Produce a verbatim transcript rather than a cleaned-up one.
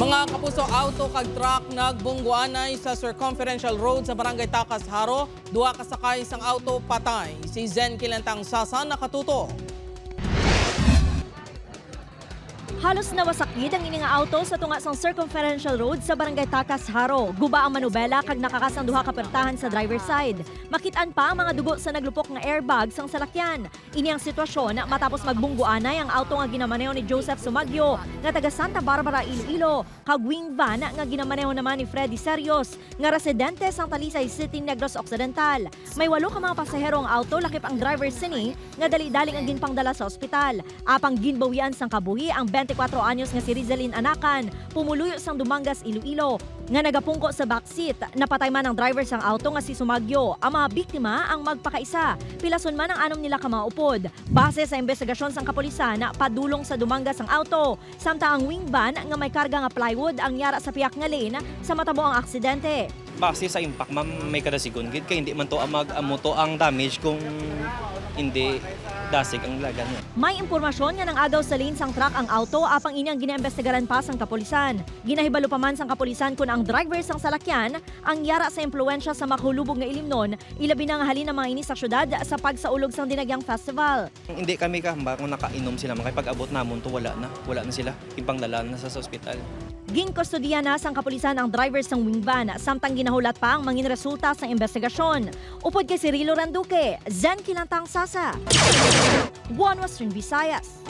Mga kapuso, auto kag truck nagbungguanay sa Circumferential Road sa Barangay Tacas, Jaro. Duha ka sakay sang auto patay. Si Zen Kilantang Sasa nakatuto. Halos nawasak gid ang ini nga auto sa tunga sang Circumferential Road sa Barangay Tacas, Jaro. Guba ang manubela kag nakakas ang duha ka pertahan sa driver's side. Makit-an pa ang mga dugo sa naglupok nga airbag sang salakyan. Ini ang sitwasyon matapos magbungguanay ang auto nga ginamaneho ni Joseph Sumagyo nga taga Santa Barbara, Iloilo, kag wing van nga ginamaneho naman ni Freddy Serios nga residente sang Talisay City, Negros Occidental. May walo ka mga pasahero ang auto, lakip ang driver sini nga dali-dali nga ginpangdala sa ospital. Apang ginbawian sang kabuhi ang twenty-four anyos nga si Rizalin Anacan, pumuluyo sang Dumangas, Iloilo, nga nagapungko sa backseat. Napatay man ang driver sang auto nga si Sumagyo. Ang mga biktima ang magpakaisa. Pilason man ang anom nila ka mga upod. Base sa imbestigasyon sang kapulisan, padulong sa Dumangas ang auto, samtang ang wing van nga may karga nga plywood ang yara sa pihak nga lane sa matabo ang aksidente. Base sa impact, ma'am, may kadasigon gid kay hindi man to ang mag-, amo to ang damage kung hindi dasig ang lagan niya. May impormasyon nga nang-agaw sa lane sang truck ang auto, apang ini ang ginaimbestigaran pa sang kapulisan. Ginahibalo pa man sang kapulisan kon ang driver sang salakyan ang yara sa impluwensya sa makulubog nga ilimnon, ilabi na nga halin ang mga ini sa syudad sa pagsaulog sang Dinagyang Festival. Hindi kami kahambal kung nakainom sila, man kay pag-abot namon to, wala na. Wala na sila. Ginpangdala na sa, sa ospital. Ginkustodiya na sang kapulisan ang driver sang wing van, samtang ginahulat pa ang mangin resulta sang imbestigasyon. Upod kay Cirilo Randuque, Zen Kilantang Sasa, One Western Visayas.